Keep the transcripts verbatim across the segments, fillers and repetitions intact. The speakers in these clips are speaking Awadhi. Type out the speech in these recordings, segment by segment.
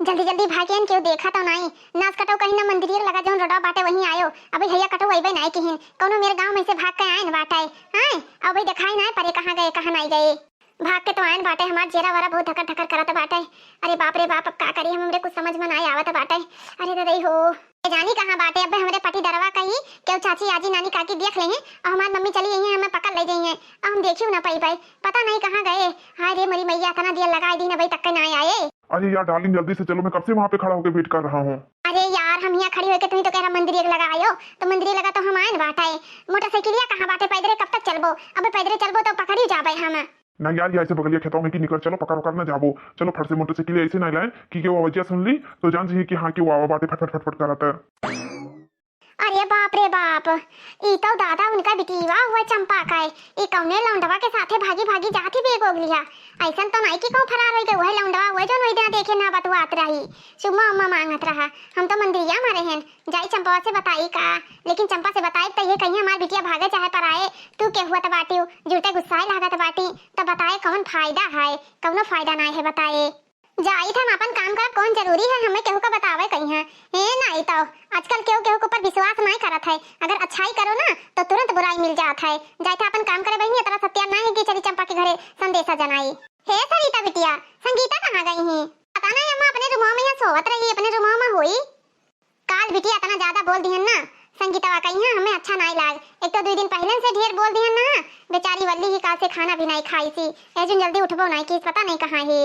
जल्दी जल्दी भागेन, केहू देखा तो नाई। नास कटो कहीं ना मंदिरिया लगा जौन रोडवा बाटे वहीं आयो। अबे भैया कटो अइबे नाई किहिन, कौनो मेरे गाँव में से भाग के आएन बाटे। आए, अब भाई देखाई नाई परे कहाँ गए कहाँ नाई गए। भाग के तो आएन बाटे, हमार जेरा वरा बहुत धकर धकर करत बाटे। अरे बाप रे बाप, अब का करी हम, हमरे कुछ समझ में नाई आवत बाटे। अरे ददई हो, ये जानी कहाँ बाटे। अबे हमरे पटीदरवा कही केहू चाची आजी नानी काकी देख लेहे और हमार मम्मी चली गई है, हमें पकड़ ले गई है। अब हम देखियो ना पाई पाई, पता नहीं कहाँ गए। हाय रे मोरी मैया, इतना देर लगाई दी ना भाई, तक के ना आए। अरे यार डार्लिंग, जल्दी से चलो, मैं कब से वहाँ पे खड़ा होकर वेट कर रहा हूँ। अरे यार, हम यहाँ खड़ी होके तुम्हें तो कह रहा मंदिर एक लगा आयो, तो मंदिर लगा तो हम आए ना बाटे। मोटरसाइकिलिया कहाँ बाटे? पैदरे कब तक चलबो? अबे पैदरे चलबो तो पकड़ी जाबे हम। ना यार, यहाँ से बगलिया खेतों में की निकल चलो, पकड़ वकड़ ना जाबो। चलो फट से मोटरसाइकिल ऐसे ना लाए कि केहू आवाजिया सुन ली तो जान जाइए कि हाँ केहू आवा बाटे फट फट फट फट करत है। अरे बाप रे बाप, ई तो दादा उनका बिटिया हुआ चंपा का है। ई कौने लौंडवा के साथे भागी भागी जाती बेग ओगलिया। ऐसन तो नहीं कि कहूँ फरार होई गए, वही लौंडवा हुआ जो नोई देखे ना बतुआत रही, चुम्मा उम्मा मांगत रहा। हम तो मंदिरिया मारे हैं, जाई चंपवा से बताई का। लेकिन चंपा से बताई तो ये कहीं हमार बिटिया भागे चाहे पराए, तू के हुआ त बाटी, जुटे गुस्साए लागत बाटी, तो बताए कौन फायदा है? कौनो फायदा ना है बताए। जाइत हम अपन काम करब, कौन जरूरी है हमें केहू का बतावे कहीं है। ए नाई तो आजकल केहू केहू के ऊपर विश्वास नाई करत है। अगर अच्छाई करो ना तो तुरंत बुराई मिल जात है। जाइत अपन काम करे बहिनी, इतना सत्या नाई है कि चली चंपा के घरे संदेशा जनाई। हे सरिता बिटिया, संगीता कहाँ गई ही? पता नहीं अम्मा, अपने रूमवा में यहाँ सोवत रही, अपने रूमवा में होई। काल बिटिया इतना ज्यादा बोल दिहन ना, संगीतवा कही है हमें अच्छा नाई लाग। एक तो दुई दिन पहले से ढेर बोल दिहन ना, बेचारी वल्ली ही काल से खाना भी नाई खाई सी। ए जुन जल्दी उठबो नाई की, पता नहीं कहाँ है।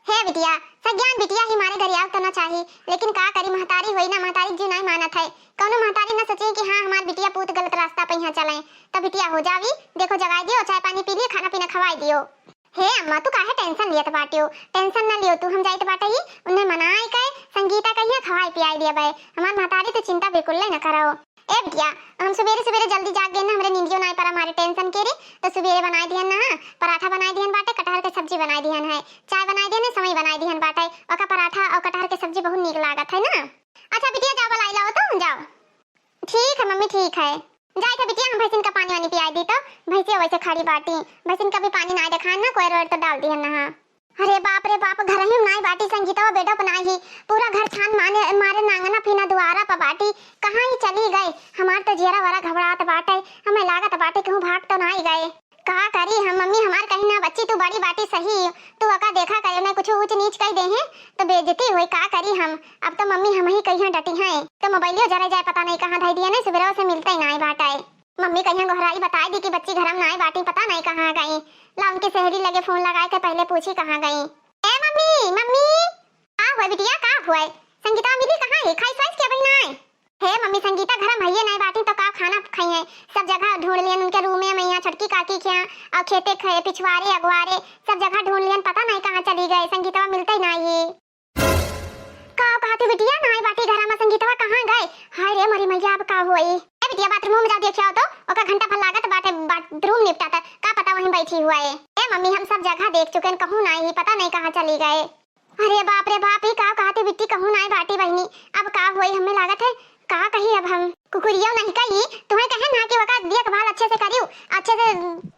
हे बिटिया, सज्ञान बिटिया ही मारे घरे आव तो ना चाही, लेकिन का करी, महतारी होई ना, महतारी जी नाई मानत है। कौनो महतारी ना सोचे कि हाँ हमार बिटिया पूत गलत रास्ता पे यहाँ चले, तब बिटिया हो जावी। देखो जगाई दियो, चाय पानी पी लियो, खाना पीना खवाई दियो। हे अम्मा, तू काहे टेंशन लियत बाटियो? टेंशन ना लियो तू, हम जाइत बाटे ही, उन्हें मनाई के संगीता कहिया खवाई पियाई दिया बे। हमार महतारी तो चिंता बिल्कुल ना करो। ए बिटिया, हम सुबेरे सुबेरे जल्दी जाग गए ना, हमरे नींदियो ना परा मारे टेंशन के रे, तो सुबेरे बनाए दिहन ना, पराठा बनाए दिहन बाटे, कटहर के सब्जी बनाए दिहन है, चाय बनाए दिहन है, समय बनाए दिहन बाटे, ओका पराठा और कटहर के सब्जी बहुत नीक लागत है ना। अच्छा बिटिया, जाओ बुलाई लाओ तो, जाओ। ठीक है मम्मी, ठीक है। जाए थे बिटिया, हम भैंसिन का पानी वानी पियाई दी तो, भैंसिया वैसे खड़ी बाटी, भैंसिन का भी पानी ना देखाए ना, कोयर वोयर तो डाल दिहन ना। अरे बाप रे बाप, घर ही नाई बाटी संगीतवा, बेडो पर नाई ही, पूरा घर छान माने मारे नांगना पीना दुआरा पर बाटी, कहाँ ही चली गए? हमार तो जियरा वरा घबरात बाटे, हमें लागत बाटे कहूँ भाग तो नाई गए। का करी हम मम्मी, हमार कहीं ना बच्ची, तू बड़ी बाटी सही, तू अका देखा करे ना कुछ ऊंच नीच कह दे हैं तो बेइज्जती होई, का करी हम। अब तो मम्मी हम ही कहीं डटी हैं तो मोबाइलियो जरे जाए, पता नहीं कहाँ धई दिए नहीं, सुबेरा से मिलते ही नाई बाटे। मम्मी कहीं गोहराई बताई दी कि बच्ची घरम नाई बाटी, पता नहीं कहाँ गई। ला उनकी सहेली लगे फोन लगाए के पहले पूछी कहाँ गई। ए मम्मी, मम्मी, का हुआ बिटिया, का हुआ? संगीता मिली कहाँ है? खाई साइस के भाई नाई? हे मम्मी, संगीता घरम हइये नाई बाटी तो का खाना खाई है? सब जगह ढूंढ लियन, उनके रूमे में, यहाँ छोटकी काकी के यहाँ, और खेते खे पिछवारे अगवारे सब जगह ढूंढ लियन, पता नहीं कहाँ चली गए। संगीतवा मिलते ही नाई है। का कहती बिटिया, नाई बाटी घरा में, संगीतवा कहाँ गए? हाय रे मोरी मैया, अब का होई? ए बिटिया, बाथरूम में जाओ, देखियो तो, ओका घंटा भर लागत बाटे बाथरूम निपटात, का पता वहीं बैठी हुआ है। ए मम्मी, हम सब जगह देख चुके हैं, कहूँ नाई ही, पता नहीं कहाँ चली गए। अरे बाप रे बाप, ई का कहती बिट्टी, कहूँ नाई बाटी बहिनी, अब का होई? हमें लागत है का कही अब हम। कुकुरियो नहीं कही, तुम्हें कहे ना कि ओका देखभाल अच्छे से करियो, अच्छे से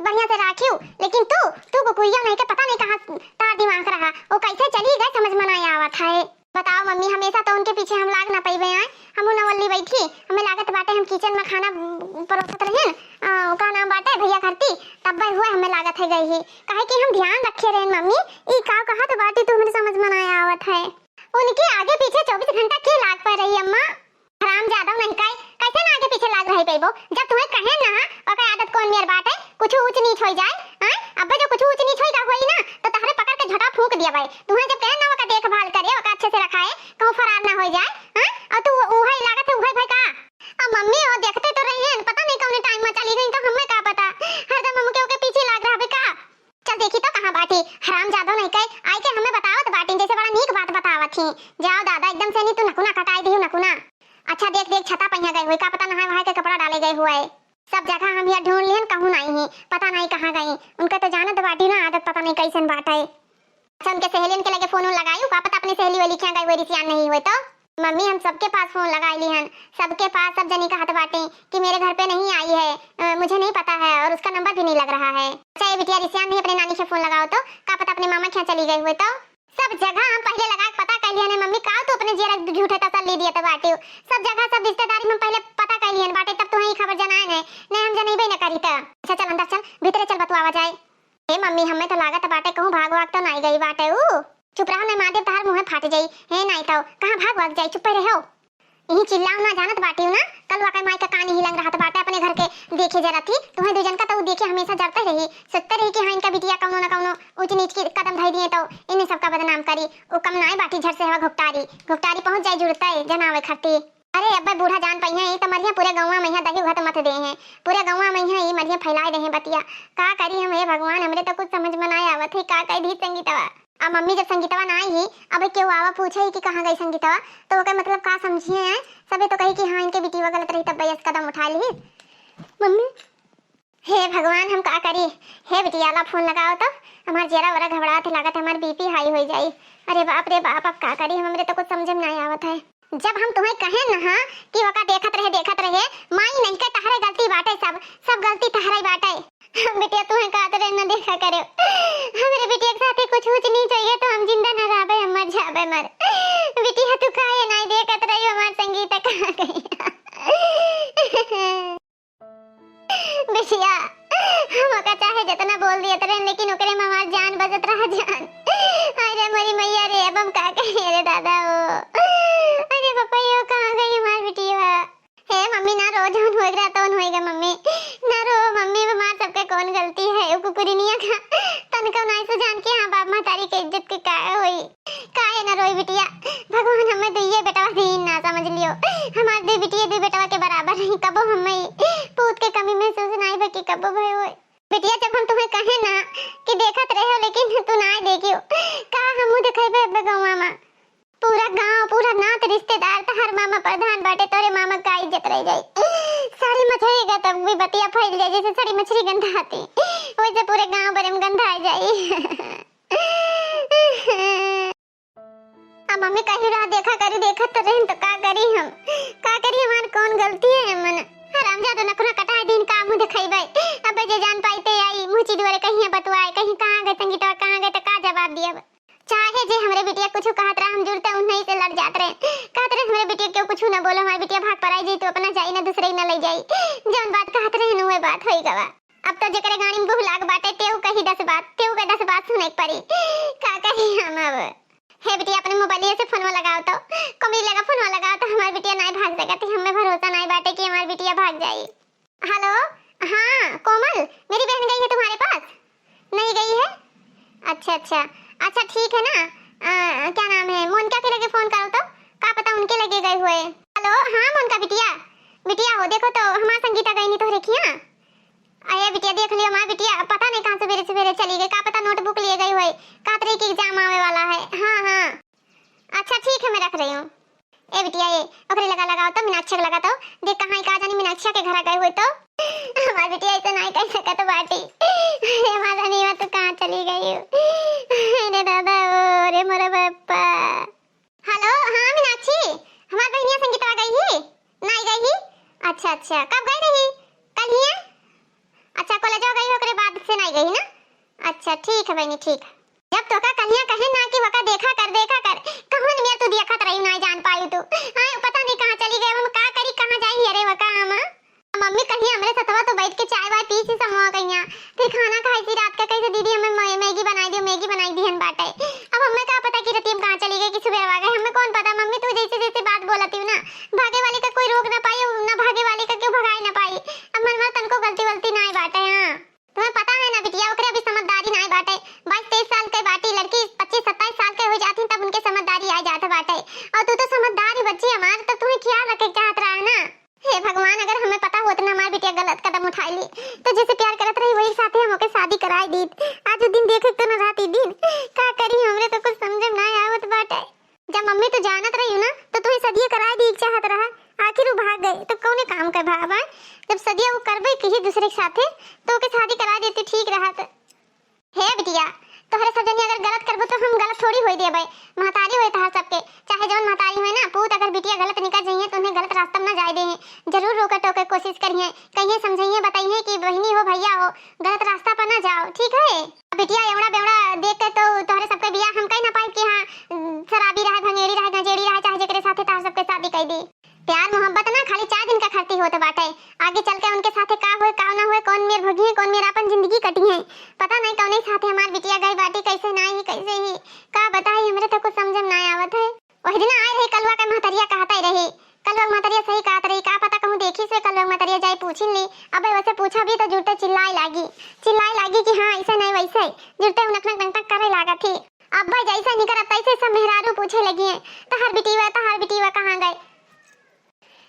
बढ़िया से राखियो, लेकिन तू, तू कुकुरियो नहीं के पता नहीं कहाँ तार दिमाग रहा, वो कैसे चली गए समझ में नहीं आवत है। बताओ मम्मी, हमेशा तो उनके पीछे हम लाग ना पइबे आए, हमहू नवल्ली बैठी, हमें लागत बाटे हम किचन में खाना परोसत रहेन, आ, का नाम बाटे भैया घरती, तब्बे हुए हमें लागत है गई ही, काहे कि हम ध्यान रखे रहेन मम्मी। ई का कहत बाटी तू, हमरे समझ में ना आवत है। उनके आगे पीछे चउबीस घंटा के लाग पा रही अम्मा? हराम ज्यादा नहीं काई, कैसे ना आगे पीछे लाग रही पैबो? जब तुम्हें कहे ना, ओकर आदत कौन मेर बाटे? कुछ ऊंच नीच हो जाए, हैं? अब्बे जो कुछ ऊंच नीच होई का होई ना, तो तहरे पकड़ के झोटा फूंक दिया भाई। तुम्हें जब कहे ना ओकर देखभाल करे, ओकर अच्छे से रखाए, कहूँ फरार ना हो जाए, हैं? और तू उहे लागत है, उहे भाई का? अब मम्मी वो देखते तो रही हैं, पता नहीं कौन टाइम में चली गई, तो हमें का पता, हरदम हमके ओके पीछे लाग रहा बे का। चल देखी तो कहाँ बाटी, हराम जादो नहीं कहे, आई के हमें बतावत बाटी, जैसे बड़ा नीक बात बतावत ही। जाओ दादा, एकदम से नहीं तू नकुना कटाई दिहू नकुना। अच्छा देख देख, छता पहिया गए हुए, का पता नहाए वहाए के कपड़ा डाले गए हुए। सब जगह हम यहाँ ढूंढ लिहन, कहूँ नहीं ही, पता नहीं कहाँ गई। उनका तो जानत बाटी ना आदत पता नहीं कैसन बाटे। अच्छा उनके सहेलियन के लगे फोन उन लगाई, का पता अपनी सहेली वाली क्या गई हुए, रिसियान नहीं हुए तो। मम्मी हम सबके पास फोन लगाई लिहन, सबके पास, सब जनी कहत बाटे कि मेरे घर पे नहीं आई है, अ, मुझे नहीं पता है और उसका नंबर भी नहीं लग रहा है। अच्छा ये बिटिया रिसियान नहीं, अपने नानी के फोन लगाओ तो, का पता अपने मामा क्या चली गई हुए तो। सब जगह हम पहले लगा के पता कर लिहन है मम्मी, का अपने जियरा झूठे तसल्ली दियत बाटिउ। सब जगह सब रिश्तेदारी में पहिले पता कइ लिहन बाटे, तब तुहैं ई खबर जनाए नहीं, नहीं हम जनइबे न करी त। अच्छा चल अंदर चल, भीतरे चल बतुआवा जाए। ए मम्मी, हमें तो लागत बाटे कहूँ भाग वाग तो नाई गई बाटे ऊ। चुप रहो, नहीं मार देब तहार मुँहे फाट जाई। हे नाई तो कहाँ भाग वाग जाई, चुप्पे रहो। इही चिल्लाओ ना, जानत बाटिउ ना, कल वाकई माई का कान इही लंग रहत बाटे, अपने घर के देखे जरत ही। तुहैं दुइ जन का तो ऊ देखे हमेशा जरते रही, सोचते रही कि हाँ इनका बिटिया कौनो ना कौनो ऊँच नीच की कदम धइ दिए तो इन्हें सबका बदनाम करी। ऊ कम नाई बाटी, झट से हवा घुपटारी, घुपटारी पहुँच जाए जुड़ते जनावे खरती। अरे अब्बे बूढ़ा जान पइहैं, ई त मरिहैं पूरे गौवा मइहाँ दही उहत मत देहैं, पूरे गौवा मइहाँ ई मरिहैं फैलाए देहैं बतिया। का करी हम, हे भगवान, हमरे त कुछ समझ में नाय आवत है, का कह दी संगीतवा। अब मम्मी जब संगीतवा ना आई ही, अब केहू आवा पूछे ही कि कहाँ गई संगीतवा, तो ओकर मतलब का समझिए हैं? सबे तो कही कि हाँ इनके बिटिया गलत रही तब बयस कदम उठा ली। मम्मी, हे भगवान, हम का करी? हे बिटिया, ला फोन लगाओ तो, हमार जियरा वरा घबरात है, लागत हमार बीपी हाई होइ जाई। अरे बाप रे बाप, अब का करी हम, हमरे तो कुछ समझ में नाय आवत है। जब हम तुहैं कहे न हा कि ओका देखत रहे, देखत रहे, माई नहीं के तहरे गलती बाटे, सब, सब गलती तहरे बाटे। बिटिया तुहैं कहत रहे न देखा करे, हमरे बिटिया के साथे कुछ ऊँच नीच होइए तो हम जिंदा न रहबे, हम मर जाबे मर। बिटिया तू काहे नाय देखत रही, हमार संगीता कहाँ गई? बिटिया, हम ओका चाहे जितना बोल दियत रहे, लेकिन ओकरे में हमार जान बचत रहा, जान। अरे मोरी मैया रे, अब हम का कही? अरे दादा ओ, अरे पपैया, कहाँ गई हमार बिटिया? हे मम्मी, ना रो, जौन होएगा तौन होएगा मम्मी, ना रो मम्मी, हमार सबके कौन गलती है? उ कुकुरिनिया का तनको नाई सुझान कि हाँ बाप महतारी के इज्जत के का होई? काहे ना रोई बिटिया? भगवान हमें दुइये बेटवा दीन ना समझ लियो। हमार दुई बिटिये दुई बेटवा के बराबर रही। कबो हमें पूत के कमी महसूस नाई भई कि कबो भई होए। बिटिया, जब हम तुहैं कहे ना कि देखत रहे हो, लेकिन तू नाई देखियो। का हम मुँह दिखेबे अब्बे गौवा मा? पूरा गाँव, पूरा नात रिश्तेदार, तहार मामा प्रधान बाटे, तोरे मामा का इज्जत रह जाई। साड़ी मछरी का तब भी बतिया फैल जाई, जैसे साड़ी मछरी गंधाती, वैसे पूरे गाँव भरे में गंधाई जाई। अब मम्मी कही रहा, देखा करी, देखत तो रहन तो का करी हम, का करी, हमार कौन गलती है? मन हरामजादा नखुना कटाए दिन का मुँह दिखाई बाई। अब जे जान पाई ते आई, मुँह चिदुआरे कहीं बतुआए, कहीं कहाँ गए संगीतवा, कहाँ गए तो का जवाब दिया? चाहे जे हमरे बिटिया कुछ कहत रहा, हम जुड़ते उन्हीं से लड़ जात रहे, कहत रहे हमरे बिटिया क्यों कुछ ना बोलो, हमारी बिटिया भाग पराई जाई तो अपना जाई ना दूसरे ही ना ले जाई। जौन बात कहत रहे न, वह बात होई गवा। अब तो जेकरे गाड़ी में बुहलाक बाटे, तेहू कही दस बात, तेहू के दस बात सुने के पड़ी। का कही हम अब? हे बिटिया, अपने मोबाइलिया से फोनवा लगाओ तो, कमरी लगा फोनवा लगाओ तो, हमार बिटिया नाई भाग सकत, हमें भरोसा नाई बाटे कि हमार बिटिया भाग जाई। हेलो, हाँ कोमल, मेरी बहन गई है तुम्हारे पास? नहीं गई है? अच्छा, अच्छा, अच्छा, ठीक है ना। अ, क्या नाम है, मोनिका के लगे फोन करो तो, का पता उनके लगे गए हुए। हेलो, हाँ मोनिका बिटिया, बिटिया हो, देखो तो हमार संगीता गई नहीं तोहरे खिया। अरे बिटिया, देख लियो हमार बिटिया, पता नहीं कहाँ सवेरे सवेरे चली गई, का पता नोटबुक लिए गई हुई, कहत रही कि एग्जाम आवे वाला है। हाँ, हाँ, अच्छा ठीक है, मैं रख रही हूँ। ए बिटिया, ए ओकरे लगा लगाओ तो, मीनाक्षी के लगा तो, देख कहाँ का जानी मीनाक्षी के घर गए हुए तो। हमार बिटिया ऐसे नहीं कह सकत बाटी। अरे माता नीवा, तू कहाँ चली गई हो? अरे दादा, ओ रे मोरा बापा। हेलो, हाँ मीनाक्षी, हमार बहनिया संगीतवा गई ही? नहीं गई ही? अच्छा, अच्छा, कब गई रही? कल ही है? अच्छा, कॉलेजवा गई हो, ओकरे बाद से नहीं गई ना? अच्छा, ठीक है बहनी, ठीक। जब तोका कहिया कहे ना कि वका देखा कर, देखा कर, कहून में तू देखत रही, ना जान पाई तू। आए, पता नहीं कहाँ चली गई, हम का करी, कहाँ जाई, अरे वका हम। मम्मी कहिया हमरे सथवा तो बैठ के चाय वाय पी सी समूह कहिया, फिर खाना खाई सी रात के, कैसे दीदी हमें मै-, मैगी बनाई दियो, मैगी बनाई दिहन बाटे। अब हमें का पता कि रतिया में कहाँ चली गई कि सुबह आ गई, हमें कौन पता। मम्मी तू जैसे जैसे बात बोलती हूँ ना, भागे वाली का कोई रोक ना पाई, ना भागे वाली का क्यों भगाए ना पाई। अब मन में तनको गलती वलती ना बाटे। हाँ। तुम्हें पता है ना बिटिया, ओकरे अभी समझदारी नाय बाटे। बाईस तेईस साल के बाटी लड़की, पच्चीस सत्ताईस साल के हो जाती तब उनके समझदारी आ जात बाटे। और तू तो समझदार ही बच्ची हमार, तो तुम्हें ख्याल रखे के चाहत रहा है ना। हे भगवान, अगर हमें पता होत ना हमार बिटिया गलत कदम उठाई ली, तो जैसे प्यार करत रही वही साथे हम ओके शादी कराई दीत। आज वो दिन देखे तो न रहती दिन। का करी, हमरे तो कुछ समझ में ना आवत बाटे। जब मम्मी तू जानत रही ना, तो तू ही सदिया कराए दी चाहत रहा। आखिर वो भाग गए, तो कौने काम के भाव आए? जब सदिया वो करबे की ही दूसरे के साथे, तो ओके शादी कराए देती ठीक रहत। हे बिटिया, तोहरे सब जनी अगर गलत करबो, तो हम गलत थोड़ी होई देबे। महतारी होए तहार सबके, चाहे जौन महतारी होए ना, पूत अगर बिटिया गलत निकल जाइए, तो उन्हें गलत रास्ता में ना जाए देहे। जरूर रोके टोके कोशिश करिए, कहिए, समझाइए, बताइए कि बहिनी हो, भैया हो, गलत रास्ता पर ना जाओ, ठीक है? बिटिया एवड़ा बेवड़ा देख के तो तोहरे सबके बियाह हम कही ना पाई कि हाँ, शराबी रहे, भंगेड़ी रहे, गंजेड़ी रहे, चाहे लगी हैं, "तहार बिटिया, तहार बिटिया कहाँ गए?"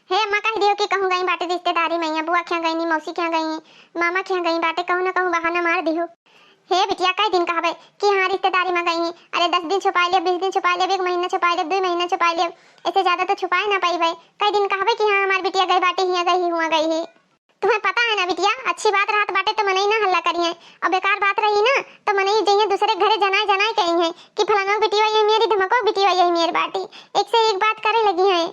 हे अम्मा, कह दियो कि कहूँ गई बाटे रिश्तेदारी में, बुआ के यहाँ गई, मौसी के यहाँ गई, मामा के यहाँ गई बाटे, कहूँ ना कहूँ बहाना मार दियो। हे बिटिया, कई दिन कहबे कि हाँ रिश्तेदारी में गई, अरे दस दिन छुपाई लेब, बीस दिन छुपाई लेब, एक महीना छुपाई लेब, दुई महीना छुपाई लेब, ऐसे ज्यादा तो छुपाए ना पाइबे। कई दिन कहबे कि हाँ हमार बिटिया गई बाटे, हियाँ गई ही, हुआँ गई ही। तुम्हें पता है ना बिटिया, अच्छी बात रहत बाटे तो मनई ना हल्ला करिहैं, और बेकार बात रही ना तो मनई जइहैं दूसरे घरे जनाए जनाए कहिहैं कि फलाना बिटिया यही मेरी, धमको बिटिया यही मेर बाटी, एक से एक बात करे लगिहैं।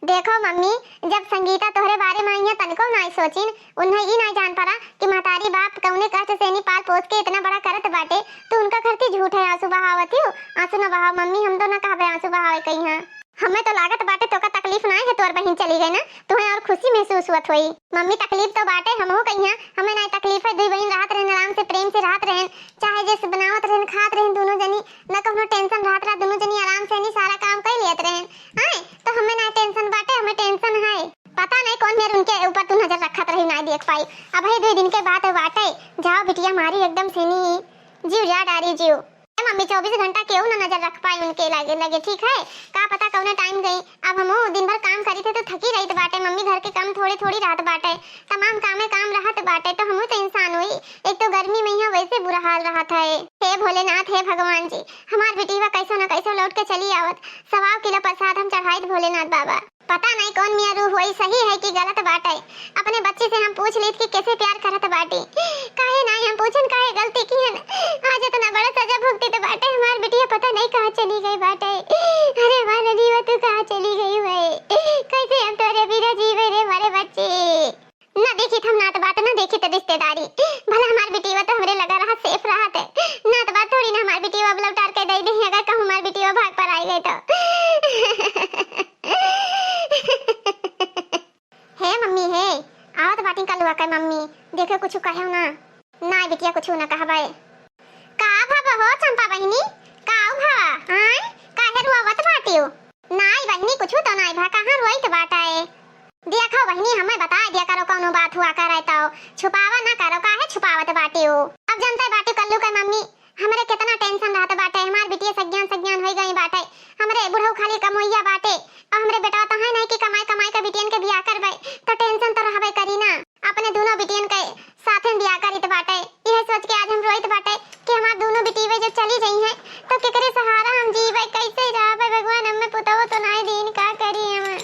देखो मम्मी, जब संगीता तोहरे बारे में अइहैं तनिको नाई सोचिन, उन्हें ई नाई जान पड़ा कि महतारी बाप कौने कष्ट से नी पाल पोस के इतना बड़ा करत बाटे, तो उनका खरती झूठ है आंसू बहावत हो। आंसू न बहाव मम्मी, हम तो न कहबे आंसू बहावे कहिहैं। हमें तो लागत बाटे तोका तकलीफ नाई है, तोर बहिन चली गई ना, तुम्हें और खुशी महसूस हुअत होई। मम्मी तकलीफ तो बाटे, हमहू कहिहैं, हमें नाई तकलीफ है, दुई बहिन रहत रहन, आराम से प्रेम से रहत रहन, चाहे जैसे बनावत रहन, खात रहन दोनों जनी, न कौनो tension रहत रहा, दोनों जनी आराम से नी सारा काम कर लेत रहन। आए, तो हमें ना tension बाटे, हमें tension है। पता नहीं कौन मेर उनके ऊपर तू नजर रखत रही, ना देख पाई। अब ही दुई दिन के बात बाटे, जाओ बिटिया मारी एकदम से नी, जीव जा डारी जीव। ए मम्मी, चौबीस घंटा केहू ना नजर रख पाई उनके लागे लगे, ठीक है? का पता कौने time गई। अब हमहू दिन भर काम करी थे तो थकी रही बाटे। मम्मी घर के काम थोड़ी थोड़ी रहत बाटे, तमाम कामे काम रहत बाटे, तो हमहू तो इंसान हुई। एक तो गर्मी में यहाँ वैसे बुरा हाल रहत है। हे भोलेनाथ, हे भगवान जी, हमार बिटिया कैसो न कैसो लौट के चली आवत, सवाव किलो प्रसाद हम चढ़ाइत भोलेनाथ बाबा। पता नहीं कौन मियाँ रूह होई, सही है कि गलत बाटे। अपने बच्ची से हम पूछ लीत कि कैसे प्यार करत बाटी, काहे नहीं हम पूछन, काहे गलती किहन? आज इतना बड़ा सजा भुगती तो बाटे हमार बिटिया, पता नहीं कहाँ चली गई बाटे। अरे हमार रनीवा, तू कहाँ चली गई हुए? कैसे हम तोरे बिना जीवे रे हमारे बच्चे? ना देखी त हम नात बात, ना देखी त रिश्तेदारी। भला हमार बिटिया तो हमरे लगा रहा, safe रहत। नात बात थोड़ी ना हमार बिटिया अब लौटार के दे दे, अगर कहूँ हमार बिटिया भाग पर आई गई तो। हे मम्मी, हे, आवत बाटी कलुआ के मम्मी, देखे कुछ कहे ना। ना बिटिया, कुछ ना कहबे। का भवा हो चंपा बहिनी, का भवा? आय, काहे रोवत बाटियो? नाई बहिनी, कुछ तो नाई भा, कहाँ रोइत बाटा है? देखो बहिनी, हमें बता दिया करो, कौनो बात हुआ करे तो छुपावा ना करो, काहे छुपावत बाटियो? अब जनते बाटियो कल्लू के मम्मी, हमरे कितना tension रहत बाटे, हमार बिटिया सज्ञान सज्ञान होई गई बाटे, हमरे बुढ़ऊ खाली कमोइया बाटे, और हमरे बेटवा तो है नहीं कि कमाई कमाई के बिटियन के बियाह करबे, तो tension तो रहबे करी ना। अपने दोनों बिटियन के साथे बियाह करित बाटे, इहे सोच के आज हम रोइत बाटे कि हमार दोनों बिटिया जब चली जइहैं तो केकरे सहारा हम जीबे, कैसे रहबे भगवान, हमें पुतवो तो नाई दीन, का करी हम?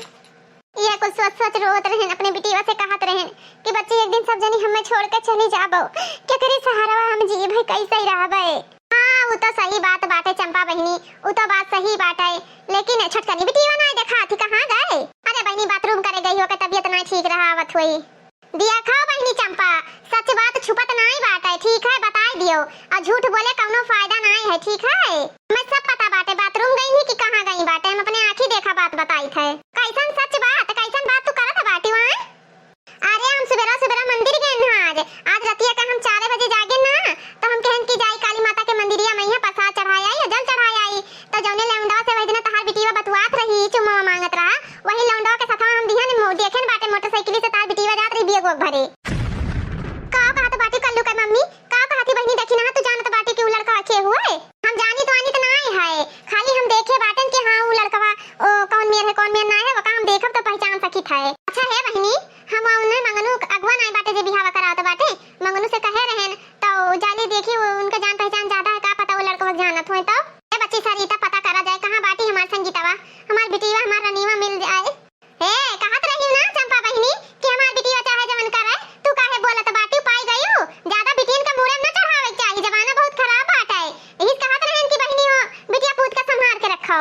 ये कुल सोच सोच रोत रहन, अपने बिटिया से कहत रहन कि बच्ची एक दिन सब जनी हमें छोड़ के चली जाबो, केकरे सहारा हम जीबे, कैसे रहबे? हाँ, उ तो सही बात बाटे चंपा बहिनी, उ तो बात सही बाटे, लेकिन छोटकनी बिटिया नाई देखा थी, कहाँ गए? अरे बहिनी, bathroom करे गई हो के तबियत नाई ठीक रहा आवत होई। दिया खाओ बहिनी चंपा, सच बात छुपत नाई बाटे, ठीक है, बताई दियो, और झूठ बोले कौनो फायदा नाई है, ठीक है? मैं सब पता बाटे, bathroom गई ही कि कहाँ गई बाटे, हम अपने आँखी देखा बात बताई थे। कैसन सच बात, कैसन बात तू करत बाटी वहाँ? अरे हम सुबेरा सुबेरा मंदिर गए ना आज, आज रतिया का हम चार बजे जागे ना, तो हम कहन कि जाई काली माता के मंदिरिया में यहाँ प्रसाद चढ़ाई आई, जल चढ़ाई आई, तो जौने लौंडवा से वही दिन तहार बिटिया बतुआत रही, चुम्मा मांगत रहा, वही लौंडवा के साथवा हम दिहन मो-, देखेन बाटे मोटरसाइकिल से तार बिटिया जात रही बियगो भरे। का कहत बाटी कल्लू के मम्मी? का कहती बहिनी? देखी ना, तू जानत बाटी कि उ लड़का के हुए? हम जानी तो आनी तो ना आए है, खाली हम देखे बाटन कि हाँ उ लड़कवा ओ, कौन मेर है कौन मेर ना है, वका हम देखब तो पहचान सकित है। अच्छा हे बहिनी, हम उन्हें मंगनू अगुआ ना बाटे जे बिहावा करावत बाटे, मंगनू से कहे रहन तो जाली देखी उ-, उनका जान पहचान ज्यादा है, का पता वो लड़कवा जानत होए तो। ए बच्ची सरिता, पता करा जाए कहाँ बाटी हमार संगीतवा, हमार बिटिया, हमार रनीवा मिल जाए। हे, कहत रही ना चंपा बहिनी कि हमार बिटिया चाहे जवन करे, तू काहे बोलत बाटी, पाई गयू? ज्यादा बिटियन का मूड़े में न चढ़ावे के चाही, जमाना बहुत खराब बाटे। यही कहत रहन कि बहिनी हो, बिटिया पूत का संभाल के रखो।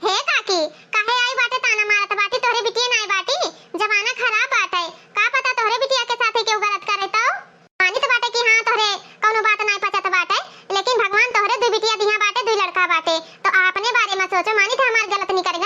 हे काकी, काहे आई बाटे ताना मारत बाटी, तोहरे बिटिया नाई बाटी, जमाना खराब बाटे, का पता तोहरे बिटिया के साथे केहू गलत करे तो। मानित बाटे कि हाँ, तोहरे कौनो बात नाई पचत बाटे, लेकिन भगवान तोहरे दुई बिटिया दिहा बाटे, दुई लड़का बाटे, तो अपने बारे में सोचो। मानित हमार गलत निकल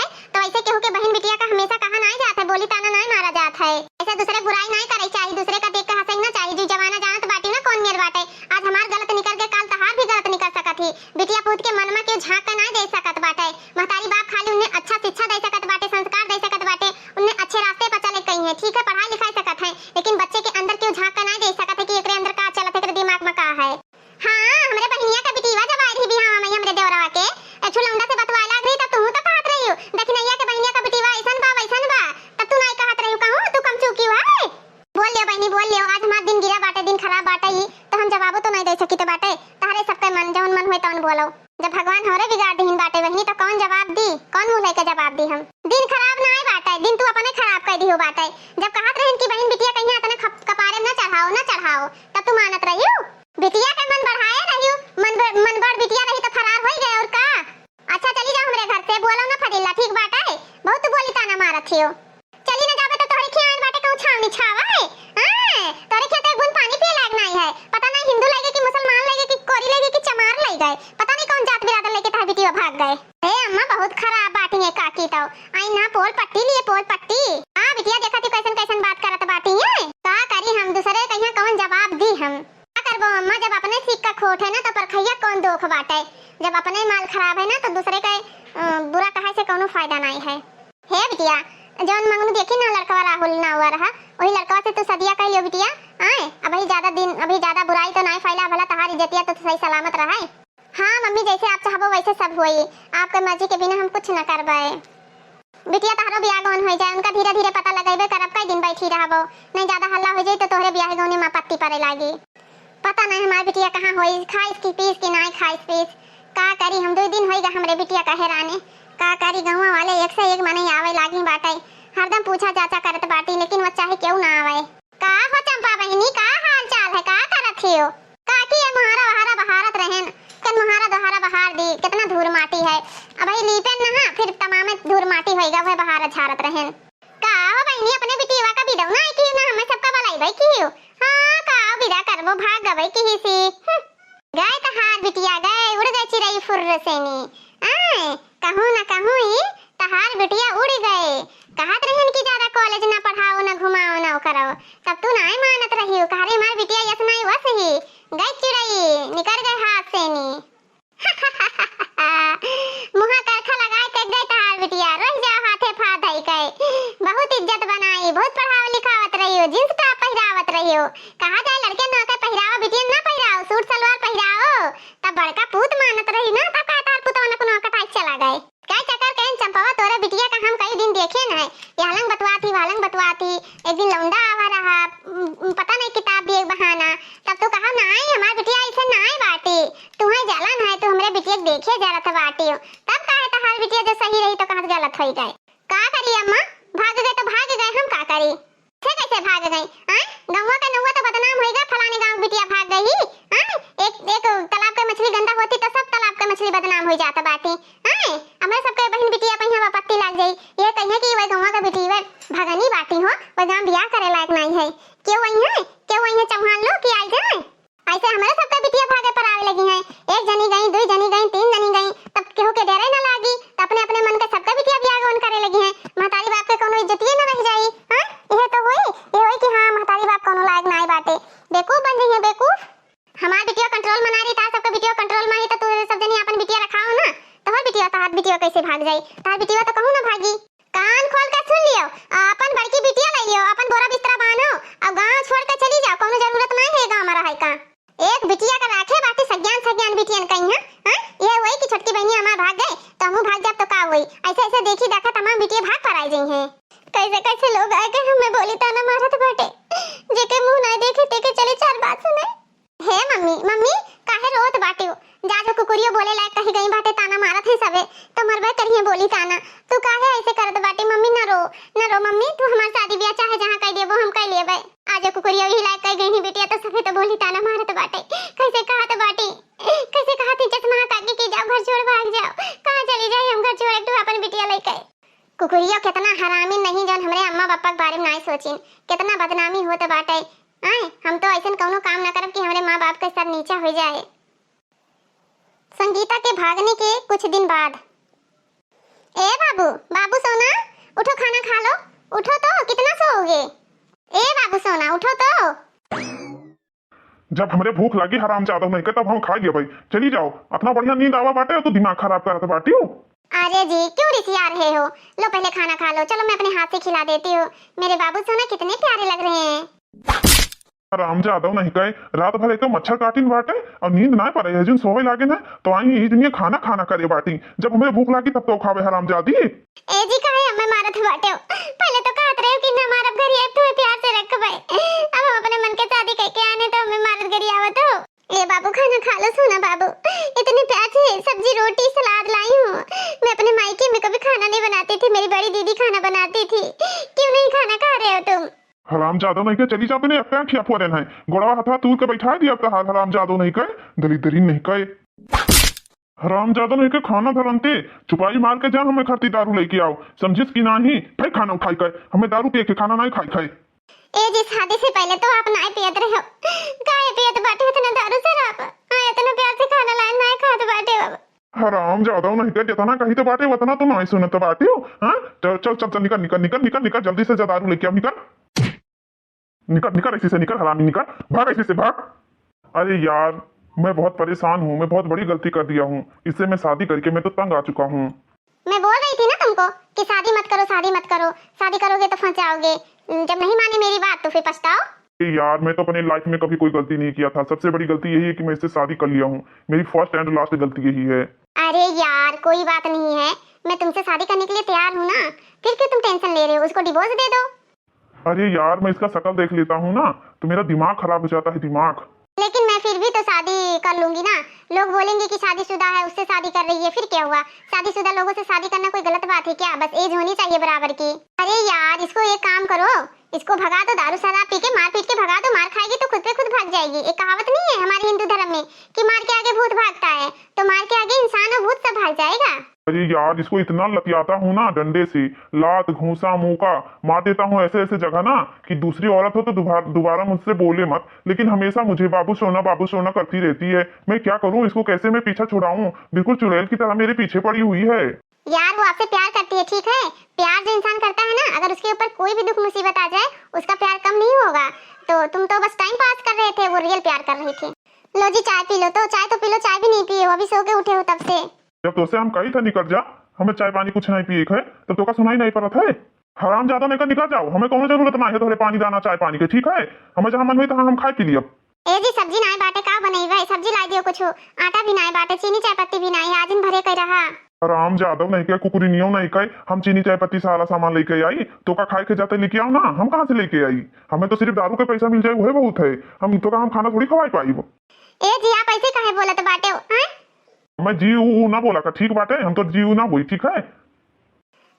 बाटी हम। दिन खराब नाय बाटे, दिन तू अपने खराब कर दियो बाटे। जब कहत रहन कि बहिन बिटिया कहिया इतना खप-, कपारे में न चढ़ाओ, न चढ़ाओ, तब तू मानत रहियो। बिटिया के मन बढ़ाए रहियो, मन ब-, मन बड़ बिटिया रही तो फरार होई गए और का। अच्छा चली जाओ हमरे घर से, बोलो ना फजीला, ठीक बाटे, बहुत तू बोली ताना मारत हियो। चली ना जाबे तो तोहरे खियान बाटे कहूँ छावनी छावे। हाँ, तोहरे खेत एक बूंद पानी पिए लायक नाई है। पता नहीं हिंदू लगे कि मुसलमान लगे कि कोरी लगे कि चमार लगे, पता नहीं कौन जात बिरादर लेके तोहर बिटिया भाग गए। हे अम्मा, बहुत खराब बाटी है काकी तो। आई ना पोल पट्टी लिए, पोल पट्टी। हाँ बिटिया, देखा थी कैसन कैसन बात करत बाटी है। का करी हम, दूसरे कहिया कौन जवाब दी हम। का करबो अम्मा, जब अपने सीख का खोट है ना तो परखैया कौन दोख बाटे। जब अपने माल खराब है ना तो दूसरे के अ, बुरा कहे से कौनो फायदा नाई है। हे बिटिया, जौन मंगनू देखी ना लड़कवा राहुल नाउआ रहा, वही लड़कवा से तू सदिया कह लियो बिटिया। आए, अबही ज्यादा दिन, अभी ज्यादा बुराई तो नाई फैला, भला तहार इज्जतिया तो सही सलामत रहे। हाँ मम्मी, जैसे आप चाहबो वैसे सब होई, आपके मर्जी के बिना हम कुछ न करबे। बिटिया तहरो बियाह गौन हो जाए, उनका धीरे धीरे पता लगेबे करब, कई दिन बैठी रहबो, नहीं ज्यादा हल्ला हो जाई तो तोहरे बियाह गौने में आपत्ति पड़े लागी। पता नहीं हमार बिटिया कहाँ होई, खाइस की पीस की नाई खाइस पीस। का करी हम, दो दिन होई गा हमरे बिटिया का हेराने। का करी, गौवा वाले एक से एक मनई आवे लागी बाटे, हरदम पूछा जाचा करत बाटी, लेकिन वो चाहे केहू ना आवे। का हो चंपा बहिनी, का हाल चाल है, का करत हियो? काकी ये मुहारा वहारा बहारत रहेन, कन मुहारा दोहारा बहार दी, कितना धूर माटी है। अबही लीपेन नहा, फिर तमामे धूर माटी होइगा, वह बहार झारत रहेन। का हो बहिनी, अपने बिटिया का बिदौना आई की ना, हमें सबका बलाई भाई की हो। हाँ, का विदा करबो, भाग गवे की ही सी। हम्म। गए तहार बिटिया गए, उड़ गए चिरई फुर्र सेनी। आए, कहूँ न कहूँ ही तहार बिटिया उड़ गए। कहत रहन कि ज्यादा कॉलेज न पढ़ाओ, न घुमाओ, न करो। तब तू नाय मानत रही, कह रे हमार बिटिया यस नाय वस ही। गए चिरई, निकर गए हाथ सेनी। मुहा करखा लगाए के गए तहार बिटिया, रोज जाओ हाथे फात है के। बहुत इज्जत बनाई, बहुत पढ़ाव लिखावत रही हो, जींस टॉप पहिरावत रही हो। कहा जाए लड़के ना के पहिराओ, बिटिया ना पहिराओ, सूट सलवार पहिराओ। तब बड़का पूत मानत रही ना, तब का तहार पुतवा न कोनो कटाई चला गए। का चक्कर कहन चंपवा, तोरे बिटिया का हम कई दिन देखे न है। यहलंग बतवात ही, वहलंग बतवात ही। एक दिन लौंडा आवा रहा, उम, उम, पता नहीं किताब भी एक बहाना। तब तू कहा ना आई, हमार बिटिया ऐसे ना आई बाटी। तू है जाला ना है, तू हमरे बिटिया के देखे जरत बाटी हो। तब काहे तहार बिटिया जो सही रही तो कहाँ गलत होई गए? का करी अम्मा, भाग गए तो भाग गए, हम का करी? से कैसे भाग गई? आय, गौवा का नौवा तो बदनाम होइगा, फलाने गाँव बिटिया भाग गई। आय, एक, एक तालाब के मछली गंदा होती तो सब तालाब के मछली बदनाम हो जात बाटी। आय, हमरे सबके बहिन बिटिया पहिया बा पत्ती लाग जाई। ये कहिए कि वह गौवा का बिटिया भगनी बाटी हो, वह गाँव बियाह करे लायक नहीं है। क्यों वही है, क्यों वही है चौहान लोग कि आई जाए? ऐसे हमरे सबके बिटिया भागे पर आवे लगी हैं। एक जनी गई, दुई जनी गई, तीन जनी गई, तब केहू के डरे न लागी, तब अपने अपने मन के सबके बिटिया बियाह गौन करे लगी हैं। महतारी बाप के कोनो इज्जतिये न रह जाई। हाँ, यह तो होई, यह होई कि हाँ, महतारी बाप कोनो लायक नाय बाटे, बेवकूफ बन जाइए, बेवकूफ। हमार बिटिया कंट्रोल में ना रही, तार सबके बिटिया कंट्रोल में ही, तो तू सब जनी अपन बिटिया रखाओ ना। तोहर बिटिया, तहार बिटिया कैसे भाग जाई? तार बिटिया तो कहूँ ना भागी। कान खोल के सुन लियो, अपन बड़की बिटिया ले लियो, अपन बोरा बिस्तरा बांधो, और गांव छोड़ के चली जाओ, कोनो जरूरत नहीं है गांव में रहे का। एक बिटिया का राखे बाकी सज्ञान सज्ञान बिटियन कहीं है, हाँ? ये हुई कि छोटकी बहनी हमार भाग गए, तो हमहू भाग जाब तो का हुई? ऐसे ऐसे देखी देखा तमाम बिटिया भाग पर आई जाई हैं। कैसे कैसे लोग आए के हमें बोली ताना मारत बाटे, जेके मुंह ना देखे तेके चले चार बात सुनाई। हे मम्मी, मम्मी, काहे रोत बाटियो? जा जो कुकुरियो बोले लायक कही गई बाटे, ताना मारत है सबे, तो मरबे करिए बोली ताना। तू काहे ऐसे करत बाटी मम्मी? न रो, न रो मम्मी, तू हमार शादी ब्याह चाहे जहाँ कई देबो हम कई लेबे। आज कुकुरियो ही लायक कही गई बिटिया तो सबे तो बोली ताना मारत बाटे। कैसे कहत बाटी, कैसे कहत ही चश्मा काकी की जाओ घर छोड़ भाग जाओ, कहाँ चली जाए हम घर छोड़ एक ठो अपन बिटिया लेके। कुकुरियो कितना हरामी नहीं जौन हमरे अम्मा पापा के बारे में नाई सोचिन, कितना बदनामी होत बाटे। आए, हम तो ऐसन कौनो काम ना करब कि हमरे माँ बाप के सर नीचा हो जाए। संगीता के भागने के कुछ दिन बाद। ए बाबू, बाबू सोना, उठो खाना खा लो, उठो तो, कितना सोओगे? ए बाबू सोना, उठो तो। जब हमरे भूख लागी हरामजादव नहीं के, तब हम खा लेबै। चली जाओ, अपना बढ़िया नींद आवा बाटे, तू दिमाग खराब करत बाटी हो। अरे जी, क्यों रिसिया रहे हो? लो पहले खाना खा लो, चलो मैं अपने हाथ से खिला देती हूँ। मेरे बाबू सोना कितने प्यारे लग रहे हैं। हरामजादव नहीं कहे, रात भर एक तो मच्छर काटिन बाटे और नींद ना पड़े है, जिन सोवे लागे ना तो आई ई दुनिया खाना खाना करे बाटी। जब हमें भूख लागी तब तो खावे हरामजादी। ए जी, काहे हमें मारत बाटे हो? पहले तो कहत रहे हो कि ना मारब, घर आए तुम्हें प्यार से रखबे। अब हम अपने मन के शादी करके आने तो हमें मारत गरियावत हो। ए बाबू, खाना खा लो। सुना बाबू, इतने प्यार से सब्जी, रोटी, सलाद लाई हूँ। मैं अपने मायके में कभी खाना नहीं बनाती थी, मेरी बड़ी दीदी खाना बनाती थी, क्यों नहीं खाना खा रहे हो तुम? हरामजादो नहीं के, चली जा अपने, अक्का खिया फुआ देन है। गोड़वा हथवा तूर के बैठा दिया अब तो हाल हरामजादो नहीं के, दलिद्री नहीं के। हरामजादो नहीं के, खाना धरन ते, चुपाई मार के जा, हमें खरती दारू लेके आओ, समझिस कि नाही? फिर खाना उठाई के, हमें दारू पिए के, खाना नहीं खाई खाए। ए जी, शादी से पहले तो आप नाय पियत रहे हो, काहे पियत बाटे इतना दारू शराब? हाँ, इतना प्यार से खाना लाए, नाय खात बाटे अब। हरामजादो नहीं के, जितना कही तो बाटे, उतना तो नाय सुनत बाटे हो, हाँ? चल, चल, चल, चल, निकल, निकल, निकल, निकल, निकल, जल्दी से जा, दारू लेके आओ, निकल। निकल, निकल ऐसी से, निकल, हरामी, निकल, भाग ऐसी से, भाग। अरे यार, मैं बहुत परेशान हूँ, मैं बहुत बड़ी गलती कर दिया हूँ, इससे मैं शादी करके मैं तो तंग आ चुका हूँ। मैं बोल रही थी ना तुमको कि शादी मत करो, शादी मत करो, शादी करोगे तो फंस जाओगे। जब नहीं माने मेरी बात तो फिर पछताओ। ए यार, मैं तो अपने लाइफ में कभी कोई गलती नहीं किया था। सबसे बड़ी गलती यही है कि मैं इससे शादी कर लिया हूँ। मेरी फर्स्ट एंड लास्ट गलती यही है। अरे यार, कोई बात नहीं है, मैं तुमसे शादी करने के लिए तैयार हूँ ना, फिर क्यों तुम टेंशन ले रहे हो? उसको डिवोर्स दे दो। अरे यार, मैं इसका शकल देख लेता हूँ ना, तो मेरा दिमाग खराब हो जाता है, दिमाग। लेकिन मैं फिर भी तो शादी कर लूंगी ना। लोग बोलेंगे कि शादीशुदा है, उससे शादी कर रही है, फिर क्या हुआ? शादीशुदा लोगों से शादी करना कोई गलत बात है क्या? बस एज होनी चाहिए बराबर की। अरे यार, इसको एक काम करो, इसको भगा दो, दारू शराब पी के, मारपीट के भगा दो। मार खाएगी तो खुद पे खुद भाग जाएगी। एक कहावत नहीं है हमारे हिंदू धर्म में कि मार के आगे भूत भागता है, तो मार के आगे इंसान और भूत सब भाग जाएगा। अरे यार, इसको इतना लतियाता हूँ ना, डंडे से, लात, घूंसा, मुक्का मार देता हूँ ऐसे ऐसे जगह ना कि दूसरी औरत हो तो दोबारा दोबारा मुझसे बोले मत, लेकिन हमेशा मुझे बाबू सोना, बाबू सोना करती रहती है। मैं क्या करूँ, इसको कैसे मैं पीछा छुड़ाऊँ? बिल्कुल चुड़ैल की तरह मेरे पीछे पड़ी हुई है। यार, वो आपसे प्यार करती है, ठीक है? प्यार जो इंसान करता है ना, अगर उसके ऊपर कोई भी दुख मुसीबत आ जाए, उसका प्यार कम नहीं होगा। तो तुम तो बस टाइम पास कर रहे थे, वो रियल प्यार कर रही थी। लो जी, चाय पी लो तो, चाय तो पी लो, चाय भी नहीं पिए हो, अभी सो के उठे हो तब से। जब तोसे हम कही था निकल जा, हमें चाय पानी कुछ नहीं पिए है, तब तोका सुनाई नहीं पड़त है। हरामजादा नहीं का, निकल जाओ, हमें कौनो जरूरत ना है तोहरे पानी दाना चाय पानी के, ठीक है? हमें जहाँ मन होई तहाँ हम खाए पी लियब। ए जी, सब्जी नाय बाटे, का बनइबे? सब्जी लाई दियो कुछ, आटा भी नाय बाटे, चीनी चाय पत्ती भी नाय है, आजिन भरे कइ रहा। हरामजादो नहीं के, कुकुरिनियो नहीं के, हम चीनी चाय पत्ती सारा सामान लेके आई, तोका खाए के जाते लेके आओ ना, हम कहाँ से लेके आई? हमें तो सिर्फ दारू के पैसा मिल जाए, वही बहुत है। हम तोका हम खाना थोड़ी खवाई पाई। ए जी, आप ऐसे काहे बोलत बाटे हो, हैं? मैं जी ऊ ऊ ना बोला का, ठीक बाटे, हम तो जी ऊ ना बोई, ठीक है?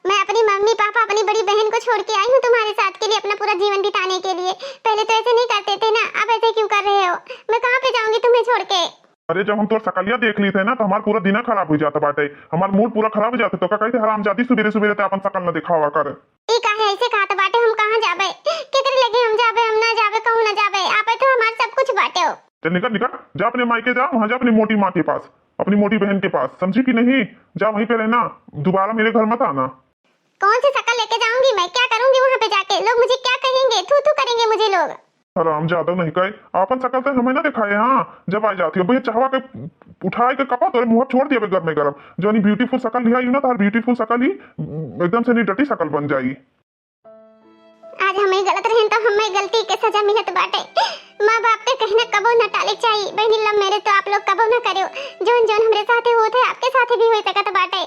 मैं अपनी मम्मी पापा, अपनी बड़ी बहन को छोड़ के आई हूँ तुम्हारे साथ के लिए, अपना पूरा जीवन बिताने के लिए। पहले तो ऐसे नहीं करते थे ना, अब ऐसे क्यों कर रहे हो? मैं कहाँ पे जाऊंगी तुम्हें छोड़ के? अरे, जब हम तोर सकलिया देख ली थे ना, तो हमार पूरा दिना खराब हो जाता बाटे, हमार मूड पूरा खराब हो जाता। तो का कहते, हरामजादी, सुबेरे सुबेरे ते अपन सकल न दिखावा कर। ई काहे ऐसे कहत बाटे? हम कहाँ जाबे? केकरे लगे हम जाबे? हम ना जाबे, कहूँ ना जाबे। आपे तो हमार सब कुछ बाटे हो। चल निकल, निकल, जा अपने मायके जा, वहाँ जा अपनी मोटी माँ के पास, अपनी मोटी बहन के पास, समझी कि नहीं? जा वहीं पे रहना, दोबारा मेरे घर मत आना। कौन सी शक्ल लेके जाऊंगी मैं? क्या करूंगी वहाँ पे जाके? लोग मुझे क्या कहेंगे? थू थू करेंगे मुझे लोग। हरामजादो नहीं कहे, आपन शकल ते हमें ना दिखाए। हाँ, जब आ जाती हो भैया, चाहवा के उठाए के कपा तोरे मुँह छोड़ दिया गरमे गरम। जो नहीं ब्यूटीफुल शकल लिया ना, तार ब्यूटीफुल शकल ही एकदम से नहीं डटी शकल बन जाई। आज हमें गलत रहन तो हमें गलती के सजा मिलत बाटे। माँ बाप के कहना कबो न टाले के चाही। बहनी, लव मैरिज तो आप लोग कबो न करो। जौन जौन हमरे साथे होत है, आपके साथे भी हो सकत बाटे।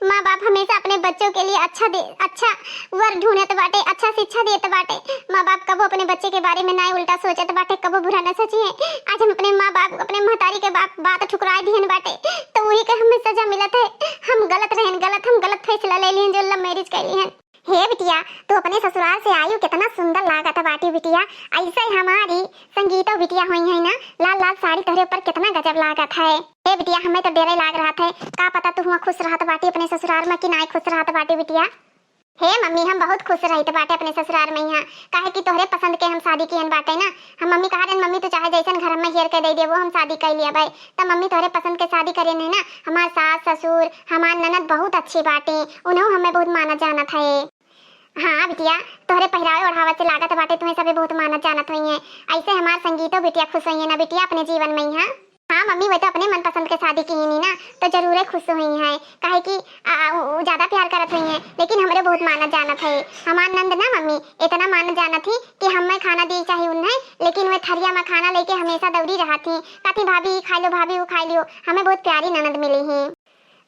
माँ बाप हमेशा अपने बच्चों के लिए अच्छा दे, अच्छा वर ढूंढत बाटे, अच्छा शिक्षा देत बाटे। माँ बाप कबो अपने बच्चे के बारे में ना उल्टा सोचत बाटे, कबो बुरा न सोचिए। आज हम अपने माँ बाप, अपने महतारी के बाप, बात ठुकराए दिहन बाटे, तो वही के हमें सजा मिलत है। हम गलत रहन, गलत, हम गलत फैसला ले लिहन जो लव मैरिज कर लिहन। हे बिटिया, तू अपने ससुराल से आयु, कितना सुंदर लागत बाटी बिटिया। ऐसे हमारी संगीतो बिटिया हुई है ना, लाल लाल साड़ी तोहरे ऊपर कितना गजब लागत है। हे बिटिया, हमें तो डरे लाग रहा था, का पता तू हुआ खुश रहत बाटी अपने ससुराल में कि नाय खुश रहत बाटी बिटिया। हे मम्मी, हम बहुत खुश रहित बाटे अपने ससुराल में यहाँ, काहे कि तोहरे पसंद के हम शादी किहन बाटे ना। हम मम्मी कहा देन, "मम्मी, तू चाहे जैसन घर में हेर के दे देबो, हम शादी कर लिया भाई।" तब मम्मी तोहरे पसंद के शादी करे ने ना, हमार सास ससुर, हमार ननद बहुत अच्छी बाटे, उन्हों हमें बहुत मानत जानत है। हाँ बिटिया, तोहरे पहिरावे ओढ़ावे से लागत बाटे तुम्हें सभी बहुत मानत जानत हुई हैं। ऐसे हमार संगीतो बिटिया खुश हुई है ना बिटिया अपने जीवन में यहाँ। हाँ मम्मी, वो तो अपने मनपसंद के शादी किहिन ना, तो जरूरे खुश हुई हैं, काहे कि आ, आ, उ, उ ज्यादा प्यार करत हुई हैं, लेकिन हमरे बहुत मानत जानत है। हमार नंद ना मम्मी, इतना मानत जानत ही कि हमें खाना दी चाहे उन्हें, लेकिन वे थरिया में खाना लेके हमेशा दौड़ी रहत ही, कहती, "भाभी, ई खाई लो, भाभी, वो खाई लियो।" हमें बहुत प्यारी ननद मिली ही।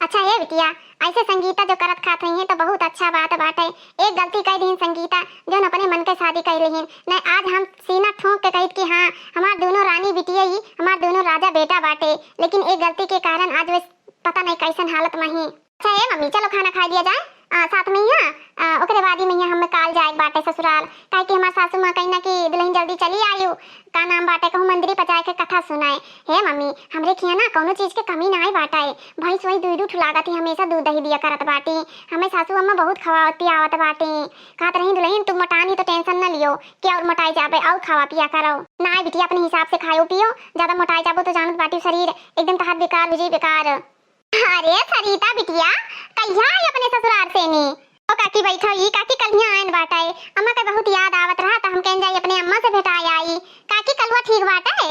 अच्छा ये बिटिया, ऐसे संगीता जो करत खात हुई हैं तो बहुत अच्छा बात बाटे। एक गलती कह दीन संगीता, जौन अपने मन के शादी कह लिहिन। नहीं आज हम सीना ठोंक के कहित कि हाँ, हमार दोनों रानी बिटिया ही, हमार दोनों राजा बेटा बाटे, लेकिन एक गलती के कारण आज वे पता नहीं कैसन हालत में ही। अच्छा ए मम्मी, चलो खाना खा लिया जाए, आ, साथ में ही, हाँ। कहीं ना कि दुलहिन जल्दी चली आयु, का नाम बाटे, कहूँ मंदिरी पचाए के कथा सुनाए। हे मम्मी, हमरे खिया ना कौनो चीज के कमी नाई बाटे। भैंस वही दूध उठ लागत ही, हमेशा दूध दही दिया करत बाटी। हमें सासू अम्मा बहुत खवावत पियावत बाटी। कहत रही, दुलहिन तू मोटानी तो tension न लियो, कि और मोटाई जाबे, और खावा पिया करो। नाई बिटिया, अपने हिसाब से खायो पियो, ज्यादा मोटाई जाबो तो जानत बाटी शरीर एकदम तहार बेकार हो जाई, बेकार। अरे सरिता बिटिया, कहिया आई अपने ससुरार से नी? ओ काकी बैठो, ई काकी कल्हिया आइन बाटे। अम्मा के बहुत याद आवत रहा, त हम कहन जाई अपने अम्मा से भेटाए आई। काकी कलुआ ठीक बाटे?